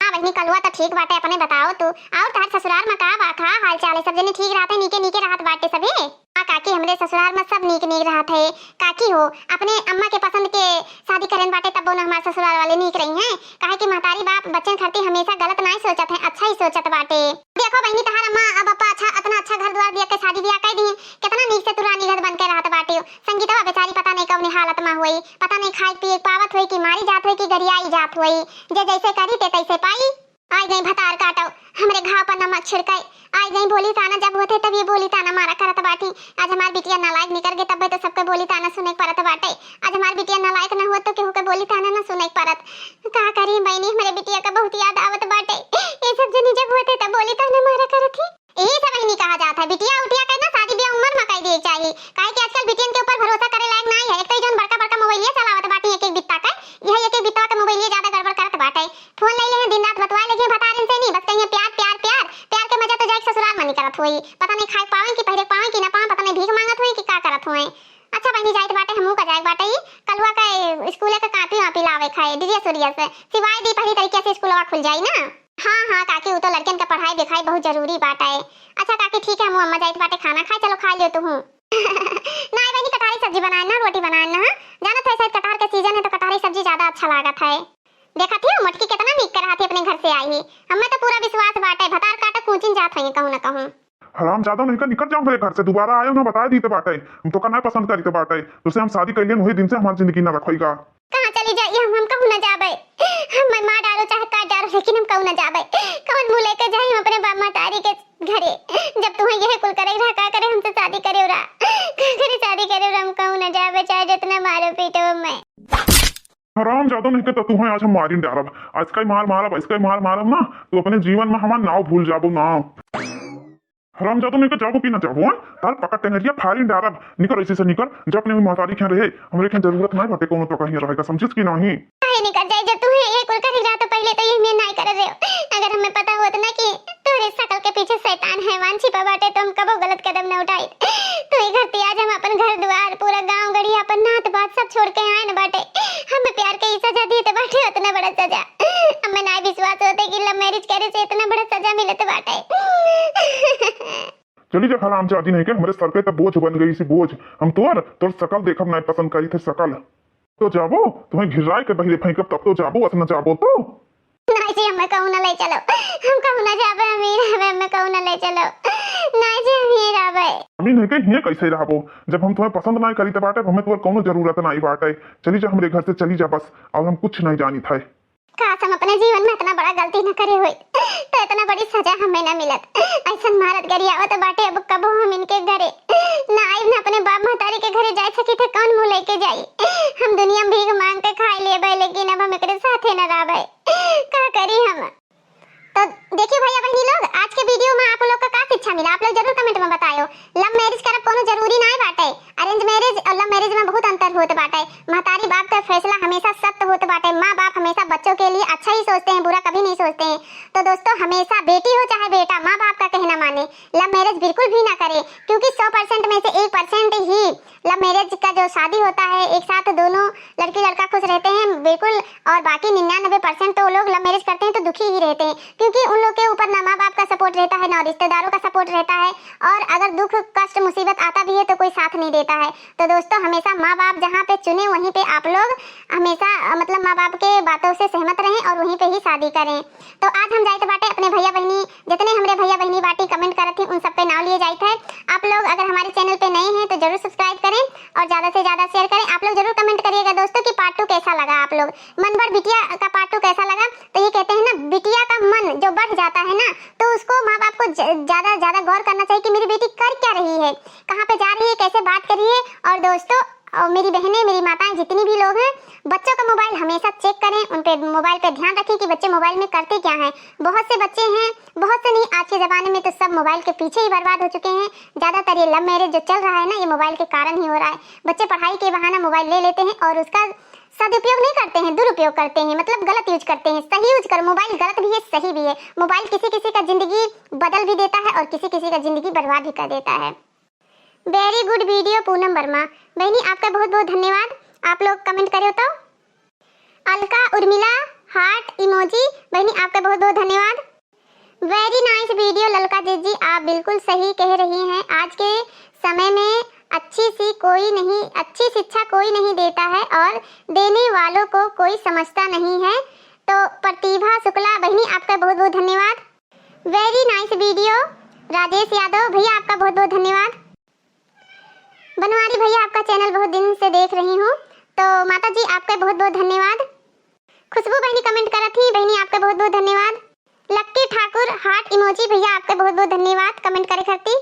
हाँ बहिनी, कलुआ त ठीक बाटे, अपने बताओ तू। और तहार ससुरार में का बा, का हाल चाल है? सब जने ठीक रहत है, नीके नीके रहत बाटे सभी? हाँ काकी, हमरे ससुरार में सब नीक नीक रहत है। काकी हो, अपने अम्मा के पसंद के शादी करेन बाटे, तब्बो न हमार ससुरार वाले नीक रही हैं, काहे कि महतारी बाप बच्चन खातिर हमेशा गलत नाई सोचत है, अच्छा ही सोचत बाटे। देखो बहिनी, तहार अम्मा अब अपा अच्छा, अतना अच्छा घर द्वार दिया के शादी ब्याह कर दीन, कितना नीक से तू रानी घर बन के रहत बाटे। संगीतवा बेचारी पता नहीं कौने हालत में हुई, पता नहीं खाए पिए पावत हुई कि मारी जात हुई कि गरियाई जात हुई। जे जैसे करी ते तैसे पाई। आई गई भतार काटो, हमरे घाव पर नमक छिड़काई। आई गई बोली ताना, जब होते तब ये बोली ताना मारा करत बाटी। आज हमार बिटिया नालायक निकर गए, तब तो सबके बोली ताना सुने के परत बाटे। आज हमार बिटिया नालायक न हुआ तो केहू के बोली ताना न सुने के परत। का करी बहिनी, हमरे बिटिया का बहुत याद आवत बाटे। ये सब जनी जब होते तब बोली ताना मारा करत ही। यही सब बहिनी कहा जात है, बिटिया उटिया के ना शादी ब्याह उम्र में कर दिए चाहिए, काहे कि आजकल बिटियन के ऊपर भरोसा करे लायक नाई है। एक तो ई जौन बड़का बड़का मोबाइलिया चलावत बाटी एक एक बित्ता के, यह एक एक बित्ता के मोबाइलिया ज्यादा गड़बड़ करत बाटे। फोन ले ले हैं, दिन रात बतवाए लगे हैं भतारन से नी, बस कहिए प्यार प्यार प्यार। प्यार के मजा तो जाए ससुराल में निकलत होई। पता नहीं खाए पावे कि पहरे पावे कि ना पावे, पता नहीं भीख मांगत होई कि का करत होई। अच्छा बहिनी, जाइत बाटे, हमहू का जाए बाटे, ई कलुआ का स्कूल का कापी वापी लावे खाए, ड्रेस उरेस सिवाए दी, पहली तरीके से स्कूलवा खुल जाई ना। हाँ हाँ काकी, उ तो लड़कियन का पढ़ाई लिखाई बहुत जरूरी बाटे। अच्छा काकी ठीक है, हमहू अम्मा जाइत बाटे खाना खाए, चलो खा लियो तुहू। ना बहिनी, कटहरी सब्जी बनाए ना, रोटी बनाए ना, हाँ? जानत है शायद कटहर के सीजन है तो कटहरी सब्जी ज्यादा अच्छा लागत है। देखत ही मोटकी कितना नीक करत ही, अपने घर से आई ही। हमें तो पूरा विश्वास बाटे, भतार काटा कूचिन जात होइए कहूँ ना कहूँ। हराम जादो नहीं का, निकल जाओ मेरे घर से, दोबारा आयो ना, बता दी तो बाटे, हम तो का ना पसंद करी तो बाटे, तुसे हम शादी कर लिए वही दिन से हमारी जिंदगी ना रखोईगा। कहाँ चली जाइए, हम, हम कहूँ ना जाबे। हमें मार डालो चाहे काट डालो, लेकिन हम कहूँ ना जाबे। कौन मुँह लेके जाई हम अपने बाप महतारी के घरे, जब तुम्हें यह कुल करे रहा, का करे हमसे शादी करे रहा, का करे शादी करे रहा, हम कहूँ ना जाबे, चाहे जितना मारो पीटो मैं। हराम जादो नहीं के तो तू है, आज हम मारिन डारब, आज का ही मार मारब, आज का ही मार मारब ना, तू अपने जीवन में हमार नाव भूल जाबो ना। हराम जादो नहीं के जाबो कि ना जाबो, हैं? तार पकड़ टेंगरिया फारिन डारब, निकल ऐसे से निकल, जा अपने महतारी के रहे, हमरे के जरूरत नहीं बाटे कोनो तो कहीं रहे का, समझिस कि नहीं? काहे निकल जाए, जब तू है ये कुल करे रहा तो पहले तो ये मैं नहीं कर रहे हो, अगर हमें पता होत ना कि तोरे शकल के पीछे शैतान हैवान छिपा बाटे तो हम कबो गलत कदम न उठाई। तो ये घर आज हम अपन घर द्वार, पूरा गांव गढ़ी, अपन नात बात सब छोड़ के आए न बाटे। हमें प्यार के ई सजा देते बाटे, उतना बड़ा सजा। हमें ना विश्वास होते कि love marriage करे से इतना बड़ा सजा मिलत बाटे। चली जा हराम जादी नहीं के, हमरे सर पे तो बोझ बन गई सी बोझ। हम तोर, तोर शकल देखब नहीं पसंद करी थे शकल। तो जाबो, तुम्हें घिराए के बहिरे फेंकब तब तो जाबो, अस न जाबो तो। नहीं जी, हमें कहूँ ना ले चलो, हम कहूँ ना जाबे, हम ही रहबे, हमें कहूँ ना ले चलो। नहीं जी, हम ही रहबे। हम ही नहीं के हिये कैसे रहबो, जब हम तुम्हें पसंद नहीं करी त बाटे, हमें तुम्हें कौनो जरूरत नहीं बाटे। चली जा हमरे घर से, चली जा बस, और हम कुछ नहीं जानी था। काश हम अपने जीवन में इतना बड़ा गलती न करे होई, तो इतना बड़ी सजा हमें न मिलत। ऐसन मारत गरियावत बाटे, अब कबो हम इनके घरे ना आइब, ना अपने बाप महतारी के घरे जाए सकी थे, कौन मुँह लेके जाई? हम दुनिया में भीख मांग के खाए लेबे, लेकिन अब हम एकरे साथे न रहबे। का करी हम? तो देखिए भैया बहनी लोग, आज के video में आप लोग का का शिक्षा मिला, आप लोग जरूर comment में बतायो। Love marriage करब कोनो जरूरी नाय बाटे। Arrange marriage और love marriage में बहुत अंतर होत बाटे। महतारी बाप का फैसला हमेशा सत्य होत बाटे। माँ बाप हमेशा बच्चों के लिए अच्छा ही सोचते हैं, बुरा कभी नहीं सोचते हैं। तो दोस्तों, हमेशा बेटी हो चाहे बेटा, माँ बाप का कहना माने, love marriage बिल्कुल भी ना करें, क्योंकि सौ percent में से एक percent ही love marriage का जो शादी होता है, एक साथ दोनों लड़की लड़का खुश रहते हैं बिल्कुल, और बाकी निन्यानबे percent तो लोग love marriage करते हैं तो दुखी ही रहते हैं, क्योंकि उन लोग के ऊपर ना माँ बाप का support रहता है, ना रिश्तेदारों का support रहता है, और अगर दुख कष्ट मुसीबत आता भी है तो कोई साथ नहीं देता है। तो दोस्तों, हमेशा माँ बाप जहाँ पे चुने वहीं पे आप लोग हमेशा, अ, मतलब माँ बाप के बातों से सहमत रहें और वहीं पे ही शादी करें। तो आज हम जाइत बाटे अपने भैया बहनी, जितने हमरे भैया बहनी बाटी comment करत थी, उन सब पे नाव लिए जाइत है। आप लोग अगर हमारे channel पे नए हैं तो जरूर subscribe करें और ज्यादा से ज्यादा share करें। आप लोग जरूर comment करिएगा दोस्तों कि part two कैसा लगा आप लोग, मन बढ़ बिटिया का part two कैसा लगा। तो ये कहते हैं ना, बिटिया का मन जो बढ़ जाता है ना, तो उसको माँ बाप को ज-, ज्यादा ज्यादा गौर करना चाहिए कि मेरी बेटी कर क्या रही है, कहाँ पे जा रही है, कैसे बात कर रही है। और दोस्तों, और मेरी बहनें, मेरी माताएं, जितनी भी लोग हैं, बच्चों का मोबाइल हमेशा चेक करें, उन पे, मोबाइल पे ध्यान रखें कि बच्चे मोबाइल में करते क्या हैं। बहुत से बच्चे हैं, बहुत से नहीं, आज के ज़माने में तो सब मोबाइल के पीछे ही बर्बाद हो चुके हैं। ज़्यादातर ये लव मैरिज जो चल रहा है ना, ये मोबाइल के कारण ही हो रहा है। बच्चे पढ़ाई के बहाना मोबाइल ले लेते हैं और उसका सदुपयोग नहीं करते हैं, दुरुपयोग करते हैं, मतलब गलत यूज करते हैं। सही यूज करो, मोबाइल गलत भी है, सही भी है। मोबाइल किसी किसी का ज़िंदगी बदल भी देता है और किसी किसी का ज़िंदगी बर्बाद भी कर देता है। Very good video पूनम वर्मा। बहनी, आपका बहुत बहुत धन्यवाद, आप लोग कमेंट करे हो तो। अलका उर्मिला हार्ट इमोजी, बहनी, आपका बहुत बहुत धन्यवाद। Very nice video ललका जीजी, आप बिल्कुल सही कह रही हैं। आज के समय में अच्छी सी कोई नहीं, अच्छी शिक्षा कोई नहीं देता है और देने वालों को कोई समझता नहीं है। तो प्रतिभा शुक्ला बहनी, आपका बहुत बहुत धन्यवाद। Very nice video राजेश यादव भैया, आपका बहुत बहुत धन्यवाद। बनवारी भैया, आपका चैनल बहुत दिन से देख रही हूँ, तो माता जी, आपका बहुत बहुत धन्यवाद। खुशबू बहनी कमेंट करत ही, बहनी, आपका बहुत बहुत धन्यवाद। लक्की ठाकुर हार्ट इमोजी, भैया, आपका बहुत बहुत धन्यवाद कमेंट करे खातिर।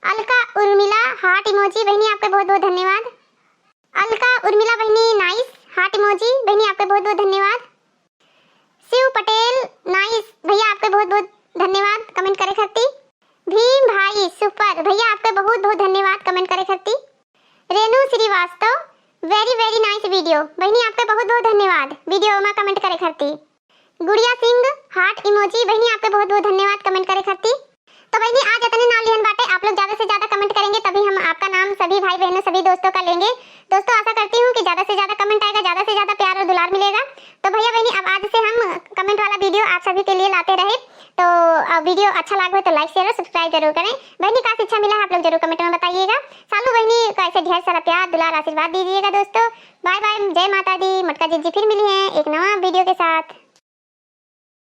अलका उर्मिला हार्ट इमोजी, बहनी, आपका बहुत बहुत धन्यवाद। अलका उर्मिला बहनी नाइस हार्ट इमोजी, बहनी, आपका बहुत बहुत धन्यवाद। शिव पटेल नाइस भैया, आपका बहुत बहुत धन्यवाद कमेंट करे खातिर। भीम भाई सुपर भैया, आपका बहुत बहुत धन्यवाद कमेंट करे खातिर। रेनू श्रीवास्तव, very very nice video, बहनी, आपका बहुत बहुत धन्यवाद वीडियो में कमेंट करे खातिर। गुड़िया सिंह हार्ट इमोजी, बहनी, आपका बहुत बहुत धन्यवाद कमेंट करे खातिर। तो बहनी, आज इतने नाम लिहन बाटे, आप लोग ज्यादा से ज्यादा कमेंट करेंगे तभी हम आपका नाम सभी भाई बहनों, सभी दोस्तों का लेंगे। दोस्तों, आशा करती हूँ कि ज्यादा से ज्यादा कमेंट आएगा, ज्यादा से ज्यादा प्यार और दुलार मिलेगा। तो भैया बहनी, अब आज से हम कमेंट वाला वीडियो आप सभी के लिए लाते रहे। तो, अ, वीडियो अच्छा लागे तो लाइक, शेयर और सब्सक्राइब जरूर करें। बहनी, का शिक्षा मिला है, आप लोग जरूर कमेंट में बताइएगा। सालू बहनी का ऐसे ढेर सारा प्यार, दुलार, आशीर्वाद दीजिएगा दोस्तों। बाय बाय, जय माता दी। मोटका जीजी फिर मिली हैं एक नवा वीडियो के साथ।